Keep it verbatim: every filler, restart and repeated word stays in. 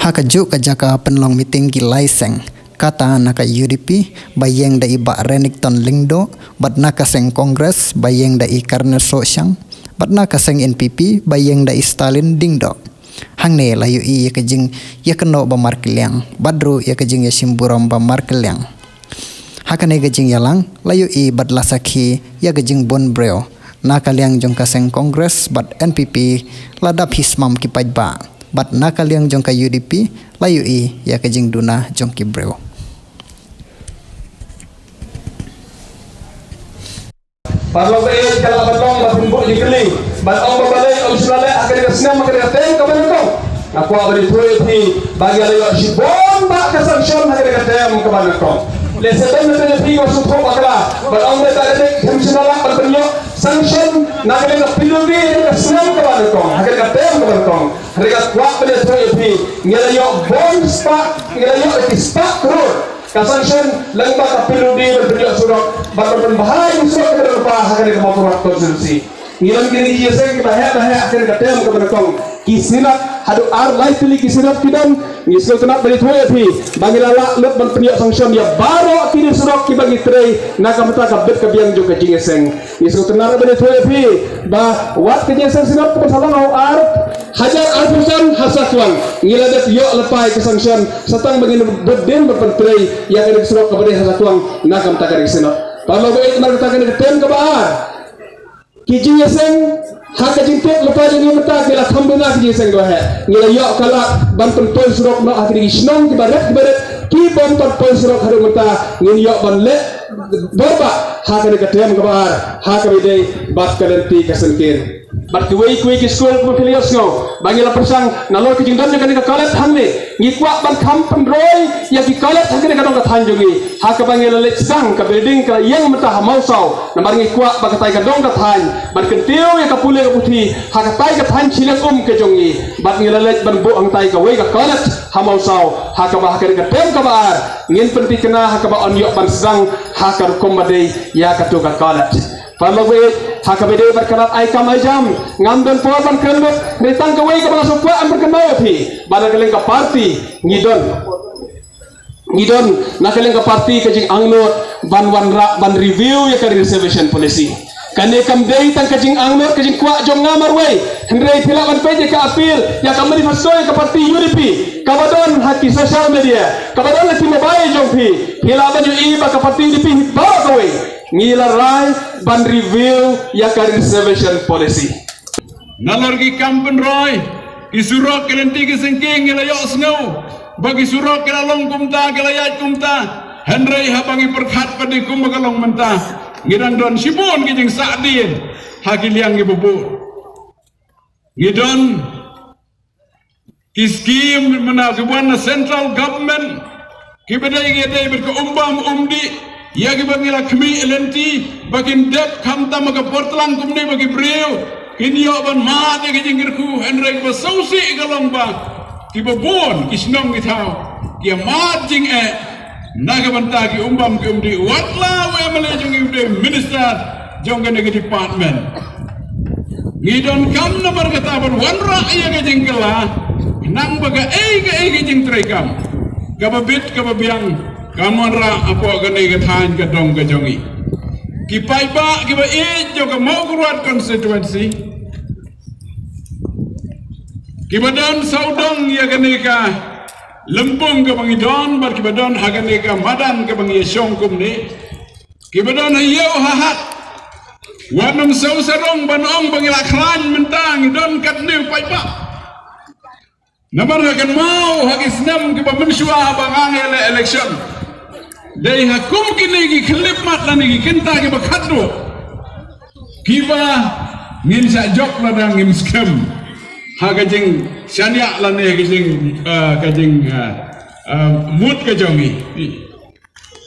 Ha kajuh ka jaka pynlong meeting ki lai seng, kata na ka U D P ba ïeng da i Bah Renikton Lyngdoh, bad na ka seng Congress ba ïeng da i Carnesoh Shyang, bad na ka seng N P P ba ïeng da i Stalin Diengdoh. Hangne la ïohi ïa ka jingïakynnoh ba markylliang, bad ruh ïa ka jingïashim burom ba markylliang. Ha kane ka jingïalang la ïohi bad la sakhi ïa ka jingbun briew. Na ka liang jong ka seng Congress bad N P P la dap hi smam ki paidbah, bad na ka liang jong ka U D P la ïohi ïa ka jingduna jong ki briew. Paralok ba ïeit, ka lah ban long ba phin buh jingkylli ban ong ba balei ym shym la leh ha kane ka snem, ha kane ka term kaba nyngkong. Nga kwah ban ïathuh ïa phi ba ngi la ïoh shibun bah ka sanction ha kane ka term kaba nyngkong. Lehse don na phi kiba sngewthuh bakla ban ong ba balei ym shym la lah ban pynïoh sanction na kane ka P W D ha kane ka snem kaba nyngkong, ha kane ka term kaba nyngkong. Hynrei nga kwah ban ïathuh ïa phi, ngi la ïoh bun spah, ngi la ïoh ki spah klur ka sanction lyngba ka P W D ban pynïoh surok bad ban pynbha ïa ki surok kiba don lypa ha kane ka Mawkyrwat constituency. Ngi don kine ki ïing seng kiba heh ba heh ha kane ka term kaba nyngkong. Ki synod haduh ar lai tylli ki synod ki don. Ngi sngewtynnat ban ïathuh ïa phi ba ngi la lah lut ban pynïoh sanction ïa baroh kine surok kiba ngi trei na ka bynta ka bit ka biang jong ka jingïaseng. Ngi sngewtynnat ban ïathuh ïa phi ba wat ka jingïaseng synod kaba sa long ha u ar hajar arphew san ha Sakwang, ngi la dep ïoh lypa ïa ka sanction sa tang ba ngin bud dien ban pyntrei ïa kane ka surok kaba dei ha Sakwang na ka bynta kane ka synod. Paralok ba ïeit, namar kata kane ka term kaba ar, ki jingïaseng ha ka jingtip lypa jong ngi mynta ki la kham bynta ki jingïaseng kaba heh. Ngi la ïoh ka lad ban pynpoi surok noh ha kine ki shnong kiba rit kiba rit, ki bym pat poi surok haduh mynta ngin ïoh ban leh bor bah ha kane ka term kaba ar ha kaba ïadei bad ka lynti ka syngkien. Bad kiwei kiwei ki skul kumba phi la ïohsngew ba ngi la pyrshang nalor ka jingdon jong kane ka college hangne, ngi kwah ban kham pynroi ïa ki college ha kane ka dong ka thaiñ jong ngi. Ha kaba ngi la leit sdang, ka building ka la ïeng mynta ha Mawsaw, namar ngi kwah ba katai ka dong ka thaiñ ban kyntiew ïa ka pule ka puthi ha katai ka thaiñ shiliang um ka jong ngi. Bad ngi la leit ban buh hangtai kawei ka college ha Mawsaw, ha kaba ha kane ka term kaba ar ngin pynthikna ha kaba yn ïoh ban sdang ha ka rukom ba dei ïa kato ka college. Paralok ba ïeit, ha kaba ïadei bad ka lad ai kam ai jam, ngam don por ban kren lut, hynrei tang kawei kaba nga sngewkwah ban pynkynmaw ïa phi, ba na ka liang ka party ngi don, ngi don na ka liang ka party ka jingangnud ban wanrah ban review ïa ka reservation policy. Kane kam dei tang ka jingangnud ka jingkwah jong nga marwei, hynrei phi lah ban peit ïa ka appeal, ïa ka manifesto ïa ka party U D P kaba don ha ki social media, kaba don ha ki mobile jong phi, phi lah ban ïohi ba ka party U D P hi baroh kawei ngi la rai ban review ïa ka reservation policy. Nalor ki kam pynroi ki surok, ki lynti ki syngkien, ngi la ïohsngew ba ki surok ki la long kumta, ki la ïaid kumta. Hynrei haba ngi pyrkhat pat de kumba ka long mynta, ngi dang don shibun ki jingsahdien ha ki liang kiba bun. Ngi don ki skim mynta kiba wan na central government, kiba dei, kiba dei bad ka umbam umdih ïa kiba ngi la khmih lynti ba kin dep, khamtam ha ka por tlang kumne ba ki briew kin ïoh ban mad ïa ki jingkyrkhu. Hynrei kaba sngewsih ka long ba kiba bun ki shnong ki thaw ki ïa mad jingeh na ka bynta ki umbam ki umdih. Wat la u M L A jong ngi u dei minister jong kane ka department. Ngi donkam namar kata ban wanrah ïa ka jingkylla, khnang ba kaei kaei ka jingtrei kam kaba bit kaba biang kan wanrah hapoh kane ka thaiñ ka dong ka jong ngi. Ki paidbah kiba ïeit jong ka Mawkyrwat constituency, kiba don sawdong ïa kane ka lympung kaba ngi don bad kiba don ha kane ka madan kaba ngi ïashong kumne, kiba don ha ïew ha hat, wat nym sngewsarong ban ong ba ngi la khlaiñ mynta, ngi don katne u paidbah. Namar nga kynmaw ha ki snem kiba mynshuwa haba nga ngi leh election, dei ha kum kine ki khyllipmat lane ki kynta kiba khatduh kiba ngin shah jop lada ngim skhem ha ka jingshaniah lane ha ka jing, ah, ka jing, ah, ah, mut ka jong ngi.